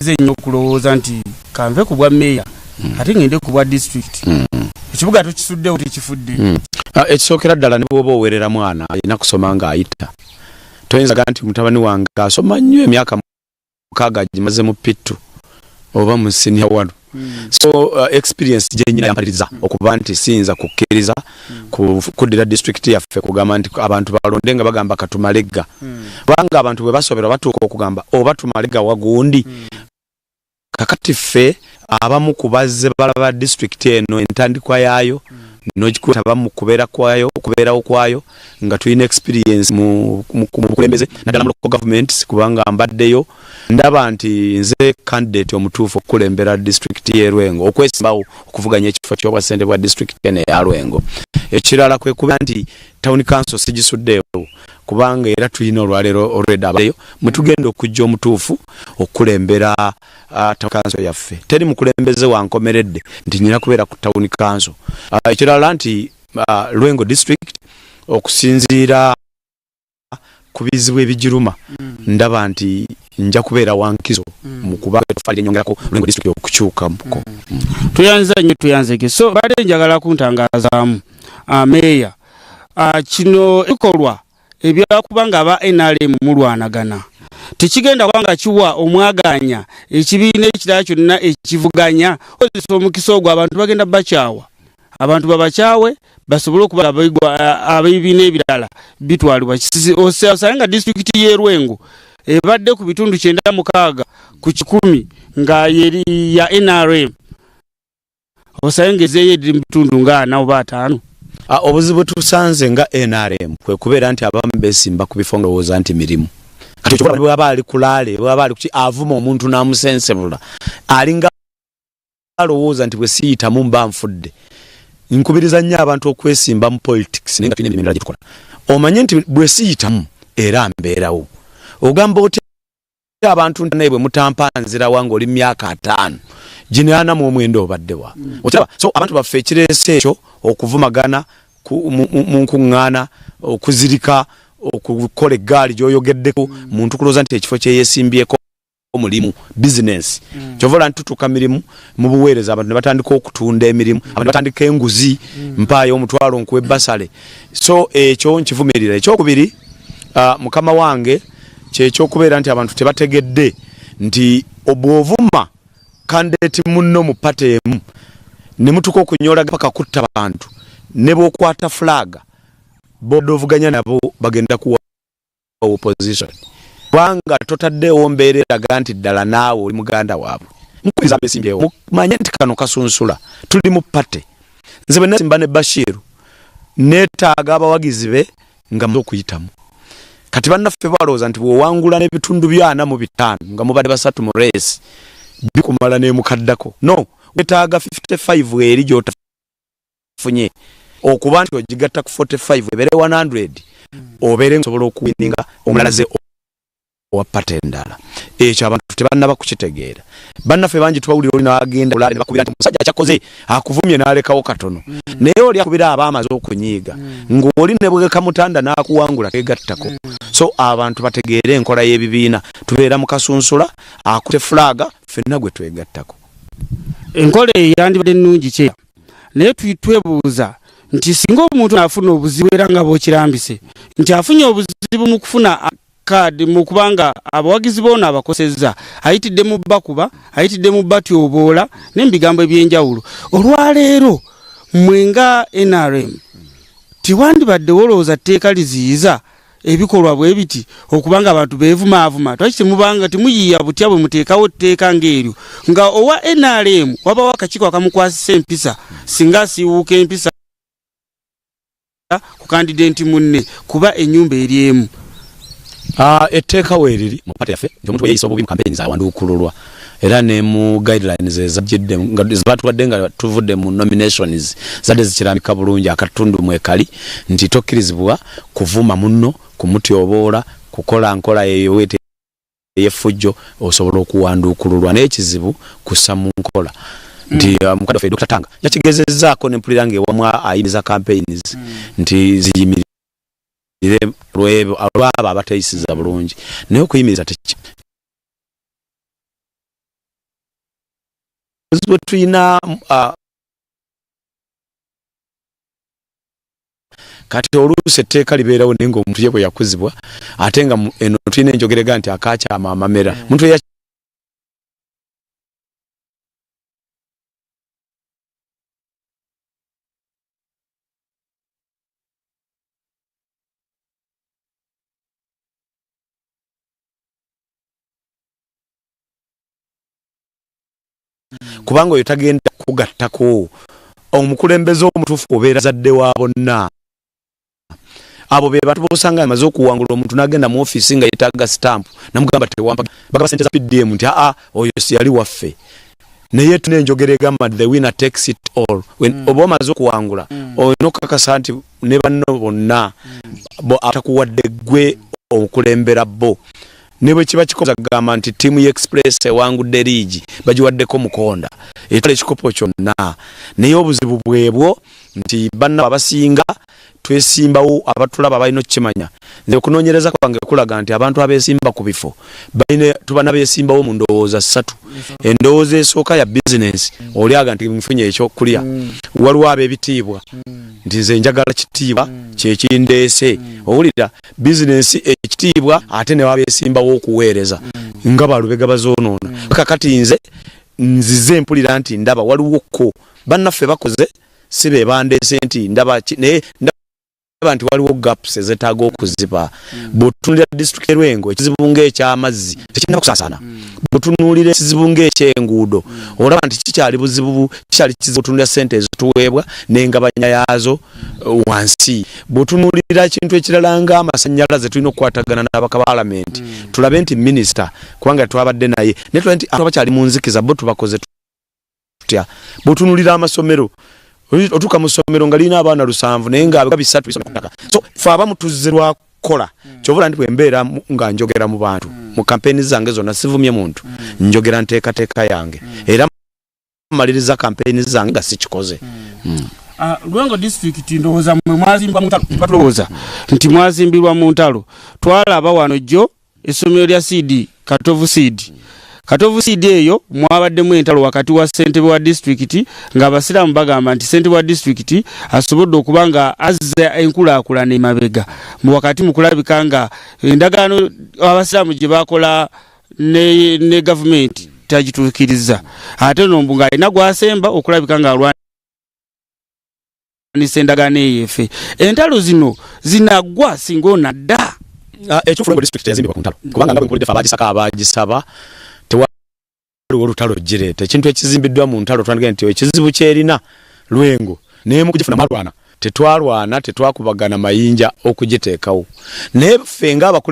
Ennyo okulowooza nti kanve ku bwa meeya ate ngende ku bwa district. Ekibuga tokisuddewo, tekifudde. Ah, ekisookera ddala, ne bwoba owerera mwana alina kusoma ng'ayita. Toyinza ga nti mutabani wange asoma nnyo, emyaka 6 gimaze mu P2 oba mu senior one. So experience gyenyina yampaliriza okuba nti siyinza kukkiriza kuddira district yaffe kugamba nti abantu balonde nga bagamba katumalegga, kubanga abantu bwe basoberwa batuuka okugamba oba tumalegga wagundi. Kakati ffe abamu ku bazze balaba district eno entandikwa yaayo, nogikuba mu kubeera kwayo, okubeerawo kwayo, nga tulina experience mu bukulembeze, naddala mu local government, kubanga mbaddeyo. Ndaba nti nze candidate omutuufu okukulembera district y'e Lwengo, okwesimbawo okuvuganya ekifo ky'obwasente bwa district eno eya Lwengo. Ekirala kwe kuba nti town council sigisuddeewo, kubanga era tulina olwaleero olwedda abayo mwe tugenda okujja omutuufu okukulembera town council yaffe. Teri mukulembeze wankomeredde nti nyina kubeera ku town council. Ekirala nti Lwengo district, okusinziira ku bizibu ebigiruma, ndaba nti nja kubeera wankizo mu kuba etofali enyongerako Lwengo district okukyukamuko. Tuyanza nnyo, tuyanzeke. So badde njagala kuntangazaamu, meeya, kino ebikolwa ebyakuba nga aba NRM mulwanagana tekigenda kubanga kiwa omwaganya ekibiina ekirala kyonna ekivuganya kozesa omukisa ogwo. Abantu bagenda bakyawa, abantu babakyawe basobole okuba ab'ebibiina ebirala bitwalibwa. Osange nga disitulikiti y'e Lwengo ebadde ku bitundu 96 nga yeri ya NRM, osange ng'ezeeyo eri mu bitundu nga 40 oba 50. Ah, obuzibu tusanze nga NRM kwe kubeera nti abamu besimba ku bifo nga nti mirimu. Kati ekyo bwaba ali kulaale, bwaba ali kuki, avuma omuntu n'amusensebula, alinga alowooza nti bwe siyitamu mba nfudde. Nkubiriza nnyo abantu okwesimba mu politics, naye nga tulina emirimu emirala gye tukola. Omanye nti bwe siyitamu era mbeerawo. Ogamba otya abantu nti naye bwe mutampa nzirawa ng'oli myaka 50 gino 49 obaddewa? Okiraba? So abantu baffe ekireese ekyo okuvumagana mu nkuŋŋaana, okuzirika, okukola eggaali gy'oyogeddeko, muntu kulowooza nti ekifo kyeyesimbyeko mulimu, bizinensi. Kyova olaba nti tutuuka mirimu mu buweereza, abantu ne batandika okutunda emirimu, abantu ne batandika enguzi, mpaayo 500 nkuwe basale. So ekyo nkivumirira. Ekyokubiri, mukama wange, kyekyokubeera nti abantu tebategedde nti bw'ovuma candidate munno mu party emu ne mutuuka okunyola paka kutta bantu, ne bw'okwata flag, bodovuganya nabo bagenda kuwa opposition, kubanga totaddeewo mbeera eraga nti ddala naawe oli muganda waabwe. Nkubiriza abesimbyewo mumanye nti kano kasunsula, tuli mu party. Nze bwe nasimba ne Bashiru, neetaaga abawagizi be nga muze okuyitamu. Kati bannaffe balowooza nti bw'owangula n'ebitundu 45 nga mubadde basatu mu race, bikumala n'emukaddako. No, wetaaga 55 eri gy'otafunye okuba nti ogigatta ku 45 ebeere 100, obeere nsobola okuwininga omulala ze owa party endala. Ekyo abantu tebannaba kukitegeera. Bannaffe bangi tubawulira oli n'agenda olale ne bakubira nti omusajja akyakoze akuvumye n'alekawo katono, naye oli akubira aba amaze okunyiiga, ng'oli ne bwe kamutanda n'akuwangula kegattako. So abantu bategeere enkola y'ebibiina. Tubeera mu kasunsula, akute flag, ffenna gwe twegattako. Enkola eyo yandibadde nnungi kye, naye twebuuza nti singa omuntu afuna obuzibu, era nga bwokirambise nti afunye obuzibu mu kufuna kaadi, mu kubanga abawagizi boona abakosezza, ayitidde mu bakuba, ayitidde mu batyoboola n'ebigambo ebyenjawulo, olwaleero mwe nga NRM tiwandibadde wolowooza tteeka liziyiza ebikolwa bwe biti, okubanga abantu beevumaavuma? Twaki temubanga temuyiiya butya bwe muteekawo tteeka ng'eryo, nga owa NRM wabawo akakiiko akamukwasisa empisa singa asiiwuuka empisa ku candidate munne, kuba ennyumba eri emu? Ah, etteeka weeriri mu party yaffe nti omuntu bwe yeeyisa obubi mu campaigns awanduukululwa, era ne mu guidelines ezajjidde nga zibatuwadde nga tuvudde mu nominations zadde zikirambika bulungi akatundu mwekali nti tokkirizibwa kuvuma munno, kumutyoboola, kukola nkola eyo wete ey'effujjo, osobola okuwanduukululwa. Naye ekizibu kussa mu nkola nti mukadde waffe Dr. Tanga yakigezezzaako ne mpulira ng'ewamu ayimiza campaigns nti ziyimirire lwabo abateeyisiza bulungi, naye okuyimiriza teki Obuzibu tulina kati oluusi etteeka libeerawo naye ng'omuntu ye bwe yakuzibwa, ate nga eno tulina enjogerega nti akakyama amamera. Muntu kubanga oyo tagenda kugattako. Omukulembeze omutuufu obeera zadde wa bonna. Abo be bantu bosanga amaze okuwangula omuntu n'agenda mu ofiisi nga yeetaaga sitampu, namugamba tewampa, bagaba sente za PDM nti aa oyo si yali waffe. Naye tuna enjogera egamba the winner takes it all. Oba omaze okuwangula, olina okukakasa nti ne banno bonna atakuwadde gwe okulembera bo. Ne bwe kiba kikoza kugamba nti ttiimu ya Express ewangudde liigi, bagiwaddeko Mukonda etwala ekikopo kyonna. Naye obuzibu bwebwo nti banna abasinga twesimbawo abatulaba balina okukimanya. Nze okunoonyereza kwange kulaga nti abantu abeesimba ku bifo tuba nabeesimbawo mu ndowooza ssatu. Endowooza esooka ya bizinensi, oli aga nti nfunye ekyokulya. Waliwo ab'ebitiibwa nti nze njagala kitiibwa kyekindeese. Owulira bizinensi, ekitiibwa, ate ne babeesimbawo okuweereza nga balubega bazoonoona. Kakati nze nzize mpulira nti ndaba waliwo ko bannaffe bakoze, si be bandeese nti ndaba naye ndaba nti waliwo gaps ezetaaga okuziba. Bw'otunuulira disitulikiti Lwengo, ekizibu ng'ekyamazzi tekinnaba kusaasaana. Bw'otunuulira ekizibu ng'ekyenguudo, olaba nti kikyali buzibu, kikyali kizibu. Otunuulira ssente ezituweebwa n'engabanya yaazo wansi. Bw'otunuulira ekintu ekirala ng'amasannyalaze, tulina okukwatagana n'abaka ba palamenti, tulabe nti minisita, kubanga twabadde naye, naye tulabe nti abantu abakyali mu nzikiza bo tubakoze tutya. Bw'otunuulira amasomero, otuuka mu ssomero nga lirina abaana 70 naye nga 300 bisoma ku ttaka. So fe abamu tuzze lwakukola. Kyova nti bwe mbeera nga njogera mu bantu, mu kampeyini zange zonna sivumye muntu, njogera nteekateeka yange era maliriza kampeyini zange nga sikikoze. Lwengo disitulikiti, ndowooza mmwe mwazimbwa mu ntalo. Batulowooza nti mwazimbirwa mu ntalo. Twalaba wano jjo essomero lya CD Katovu, CD Katovu, CD eyo mwabaddemu entalo wakati wa ssentebe wa disitulikiti, ng'abasiraamu bagamba nti ssentebe wa disitulikiti asobodde okuba nga azza enkulaakulana emabega mu wakati mu kulabika nga endagaano abasiraamu gye bakola ne gavumenti tagituukiriza, ate nombu ng'alina gwasemba okulabika ng'alwanisa endagaano eyo. Efe entalo zino zinaggwa singa onadda? Ekyo Lwengo district teyazimbibwa ku ntalo, kubanga nga bwe nkuwulidde, fe abagisaka abagisaba tewaliwo olutalo gireeta. Ekintu ekizimbiddwa mu ntalo, twandigambye nti ekizibu kyerina Lwengo, naye mu kugifuna mwalwana? Tetwalwana, tetwakubagana mayinja okugiteekawo, naye ffe ng'abakule